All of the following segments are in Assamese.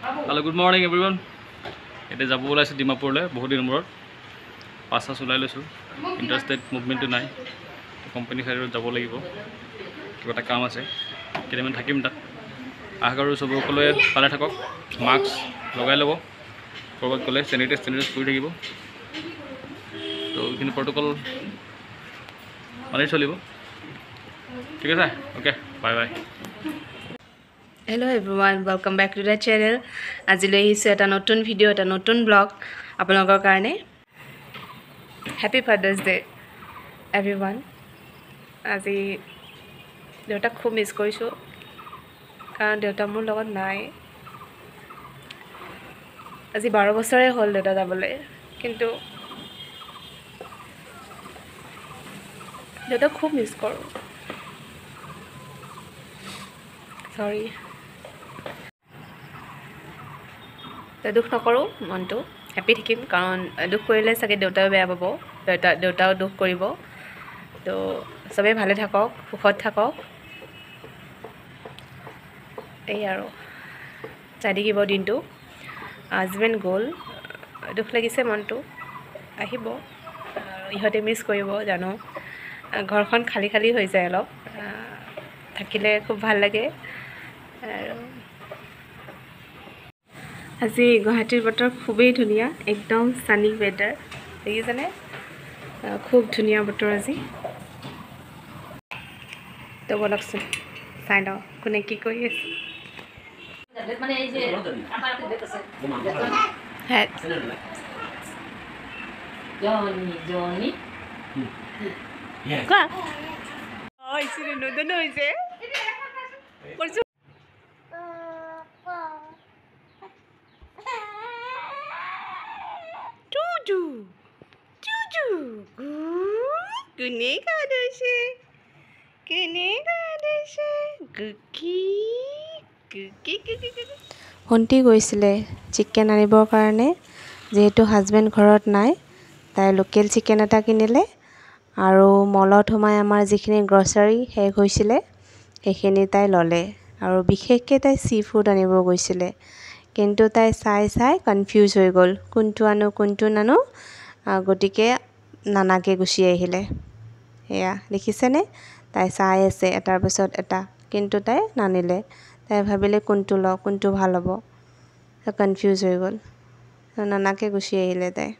Hello' good morning everyone. এতিয়া যাব ওলাইছোঁ ডিমাপুৰলৈ, বহুত দিনৰ মূৰত পাছ চাছ ওলাই লৈছোঁ। ইণ্টাৰষ্টেট মুভমেণ্টটো নাই, কোম্পানী চাইডত যাব লাগিব, কিবা এটা কাম আছে, কেইদিনমান থাকিম তাত। আশা কৰোঁ চব সকলোৱে ভালে থাকক, মাস্ক লগাই ল'ব, ক'ৰবাত গ'লে চেনিটাইজ টেনিটাইজ কৰি থাকিব। তো এইখিনি প্ৰট'কল মানি চলিব, ঠিক আছে? Okay, bye bye. Hello' everyone, welcome back to the channel. আজি লৈ আহিছোঁ এটা নতুন ভিডিঅ', এটা নতুন ব্লগ আপোনালোকৰ কাৰণে। Happy father's day everyone. আজি দেউতাক খুব মিছ কৰিছোঁ, কাৰণ দেউতা মোৰ লগত নাই। আজি 12 বছৰে হ'ল দেউতা যাবলৈ, কিন্তু দেউতাক খুব মিছ কৰোঁ। চৰি, দুখ নকৰোঁ, মনটো হেপী থাকিম, কাৰণ দুখ কৰিলে চাগে দেউতাও বেয়া পাব, দেউতাও দুখ কৰিব। তো চবেই ভালে থাকক, সুখত থাকক, এই আৰু চাই থাকিব দিনটো। হাজবেণ্ড গ'ল, দুখ লাগিছে মনটো, আহিব, ইহঁতে মিছ কৰিব জানো। ঘৰখন খালী খালী হৈ যায় অলপ, থাকিলে খুব ভাল লাগে। আৰু আজি গুৱাহাটীৰ বতৰ খুবেই ধুনীয়া, একদম ছানি ৱেডাৰ, দেখিছেনে? খুব ধুনীয়া বতৰ আজি। তো বলকচোন চাই লওঁ কোনে কি কৰি আছে। কোৱা নতুন হৈছে। কোনে কাঁদিছে, কোনে কাঁদিছে? কুকি কুকি কুকি। ভণ্টি গৈছিলে চিকেন আনিবৰ কাৰণে, যিহেতু হাজবেণ্ড ঘৰত নাই, তাই লোকেল চিকেন এটা কিনিলে। আৰু মলত সোমাই আমাৰ যিখিনি গ্ৰ'চাৰী শেষ হৈছিলে সেইখিনি তাই ল'লে। আৰু বিশেষকৈ তাই চি ফুড আনিব গৈছিলে, কিন্তু তাই চাই চাই কনফিউজ হৈ গ'ল, কোনটো আনো কোনটো নানো, গতিকে নানাকৈ গুচি আহিলে। সেয়া দেখিছেনে, তাই চাই আছে এটাৰ পিছত এটা, কিন্তু তাই নানিলে। তাই ভাবিলে কোনটো লওঁ, কোনটো ভাল হ'ব, কনফিউজ হৈ গ'ল, নানাকৈ গুচি আহিলে তাই।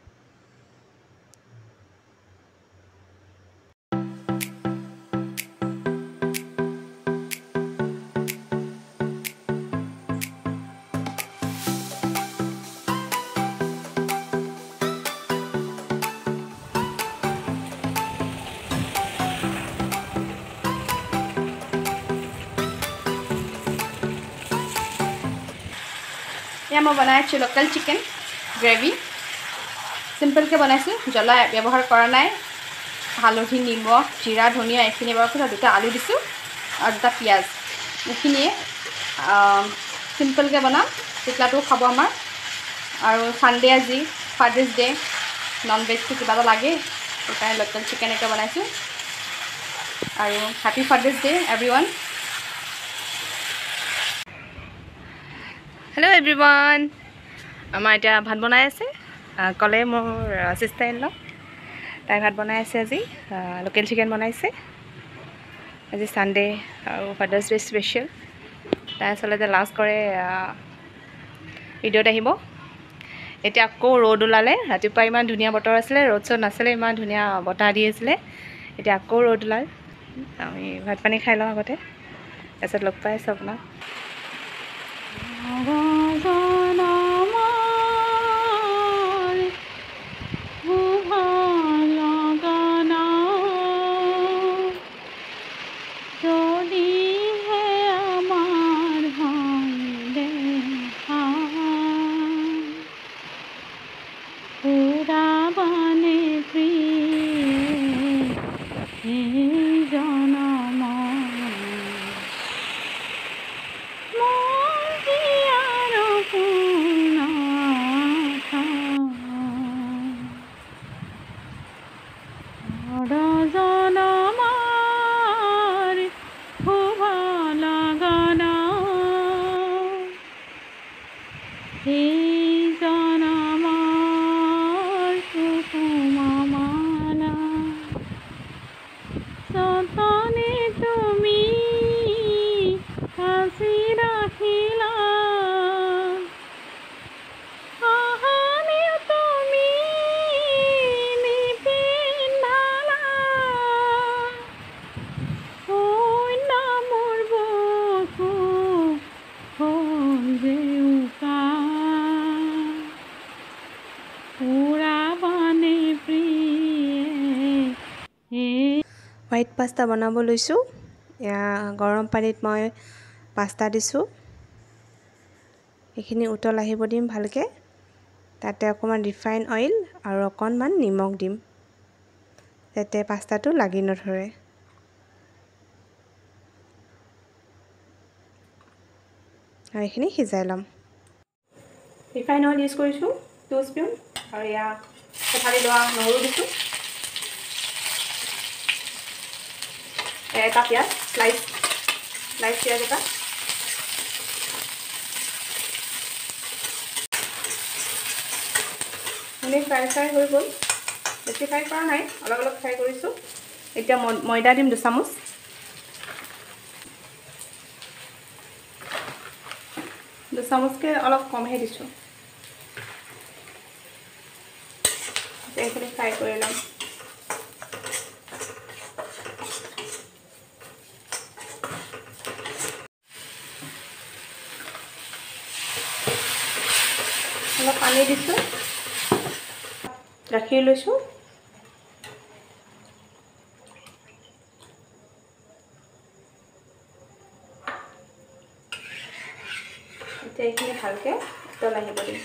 এয়া মই বনাই আছোঁ লোকেল চিকেন গ্ৰেভি, চিম্পলকৈ বনাইছোঁ, জ্বলা ব্যৱহাৰ কৰা নাই। হালধি, নিমখ, জিৰা, ধনিয়া এইখিনি ব্যৱহাৰ কৰিছোঁ, দুটা আলু দিছোঁ আৰু দুটা পিঁয়াজ, এইখিনিয়ে চিম্পলকৈ বনাম। টিকলাটোও খাব আমাৰ। আৰু ছানডে আজি ফাদাৰ্ছ ডে, নন ভেজটো কিবা এটা লাগে, সেইকাৰণে লোকেল চিকেনকে বনাইছোঁ। আৰু happy Father's day everyone. Hello' everyone, আমাৰ এতিয়া ভাত বনাই আছে। ক'লে মোৰ চিষ্টাৰ ইন ল, তাই ভাত বনাই আছে আজি, লোকেল চিকেন বনাইছে। আজি ছানডে আৰু ফাদাৰ্ছ ডে স্পেচিয়েল। তাই আচলতে লাজ কৰে, ভিডিঅ'ত আহিব। এতিয়া আকৌ ৰ'দ ওলালে, ৰাতিপুৱা ইমান ধুনীয়া বতৰ আছিলে, ৰ'দ চ'দ নাছিলে, ইমান ধুনীয়া বতাহ দি আছিলে, এতিয়া আকৌ ৰ'দ ওলাল। আমি ভাত পানী খাই লওঁ আগতে, তাৰপিছত লগ পাই আছোঁ আপোনাক। জনম। এই জনমৰ কুসুমমালা যতনে তুমি সাঁচি ৰাখিলা, অহানিও তুমি নিপিন্ধালা। শূন্য মোৰ বুকু হ'ল যে উকা, উৰাবানে প্ৰিয়ে। হোৱাইট পাস্তা বনাব লৈছোঁ। এয়া গৰম পানীত মই পাস্তা দিছোঁ। এইখিনি উতল আহিব দিম ভালকৈ। তাতে অকণমান ৰিফাইন অইল আৰু অকণমান নিমখ দিম, যাতে পাস্তাটো লাগি নধৰে। আৰু এইখিনি সিজাই ল'ম। ৰিফাইন অইল ইউজ কৰিছোঁ 2 স্পুন, আৰু এয়া থেতালি লোৱা নহৰু দিছোঁ, এটা পিঁয়াজ শ্লাইচ শ্লাইচ পিঁয়াজ এটা, মানে ফ্ৰাই ফ্ৰাই হৈ গ'ল। বেছি ফ্ৰাই কৰা নাই, অলপ অলপ ফ্ৰাই কৰিছোঁ। এতিয়া ময়দা দিম 2 চামুচ। 2 চামুচকৈ অলপ কমহে দিছোঁ। এইখিনি ফ্ৰাই কৰি ল'ম। অলপ পানী দিছোঁ, গাখীৰ লৈছোঁ। এতিয়া এইখিনি ভালকৈ উতল আহিব দিম।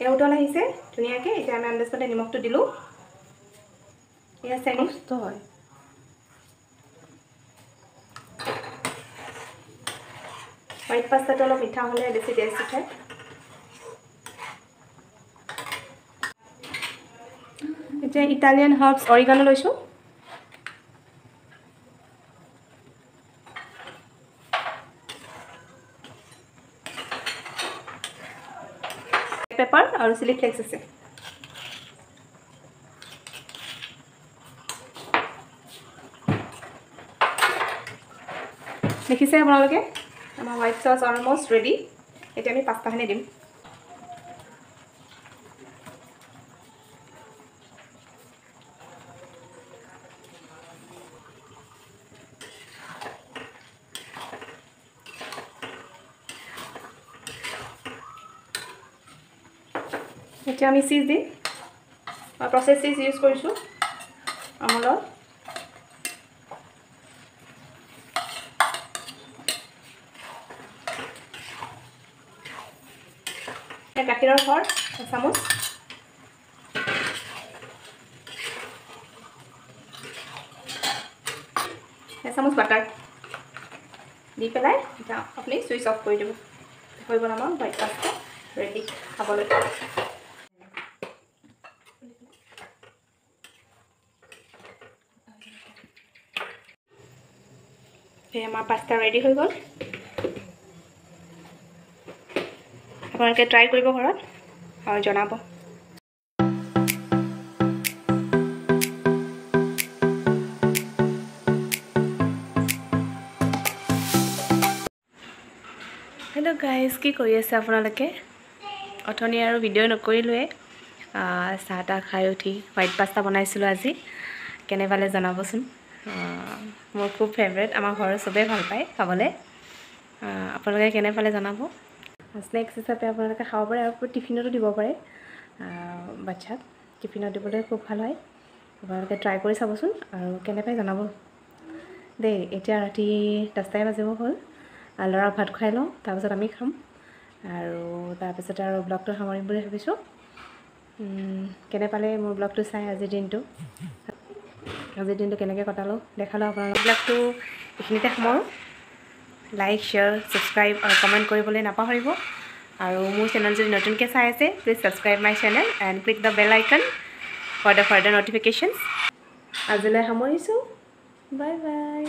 এই উতল আহিছে ধুনীয়াকৈ। এতিয়া আমি আন্দাজমতে নিমখটো দিলোঁ। এয়া চেনি হয়। হোৱাইট পাস্তাটো অলপ মিঠা হ'লে বেছি টেষ্ট উঠে। এতিয়া ইটালিয়ান হাৰ্বছ অৰিগানো লৈছোঁ। পেপাৰ আৰু চিলি ফ্লেক্স আছে। দেখিছে আপোনালোকে, আমাৰ হোৱাইট চচ অলমষ্ট ৰেডি। এতিয়া আমি পাস্তাখিনি দিম। এতিয়া আমি চীজ দিম। মই প্ৰচেছ চীজ ইউজ কৰিছোঁ আমুলৰ। গাখীৰৰ সৰ এচামুচ, এচামুচ বাটাৰ দি পেলাই এতিয়া আপুনি চুইচ অফ কৰি দিব। হৈ গ'ল আমাৰ হোৱাইট পাস্তা ৰেডি খাবলৈ। এই আমাৰ পাস্তা ৰেডি হৈ গ'ল। আপোনালোকে ট্ৰাই কৰিব ঘৰত আৰু জনাব। হেল্ল' গাইজ, কি কৰি আছে আপোনালোকে? অথনি আৰু ভিডিঅ' নকৰিলোৱে। চাহ তাহ খাই উঠি হোৱাইট পাস্তা বনাইছিলোঁ আজি। কেনে পালে জনাবচোন। মোৰ খুব ফেভৰেট, আমাৰ ঘৰৰ চবেই ভাল পায় খাবলৈ। আপোনালোকে কেনে পালে জনাব। স্নেক্স হিচাপে আপোনালোকে খাব পাৰে আৰু টিফিনতো দিব পাৰে বাচ্ছাক। টিফিনত দিবলৈ খুব ভাল হয়। আপোনালোকে ট্ৰাই কৰি চাবচোন আৰু কেনে পায় জনাব দেই। এতিয়া ৰাতি 10টাই বাজিব হ'ল। ল'ৰাক ভাত খুৱাই লওঁ, তাৰপিছত আমি খাম আৰু তাৰপিছতে আৰু ব্লগটো সামৰিম বুলি ভাবিছোঁ। কেনে পালে মোৰ ব্লগটো চাই আজিৰ দিনটো কেনেকৈ কটালোঁ দেখালোঁ আপোনালোক। ব্লগটো এইখিনিতে সামৰোঁ। লাইক, শ্বেয়াৰ, ছাবস্ক্ৰাইব আৰু কমেণ্ট কৰিবলৈ নাপাহৰিব। আৰু মোৰ চেনেল যদি নতুনকৈ চাই আছে, please subscribe my channel and click the bell icon for the further notifications. আজিলৈ সামৰিছোঁ। Bye bye.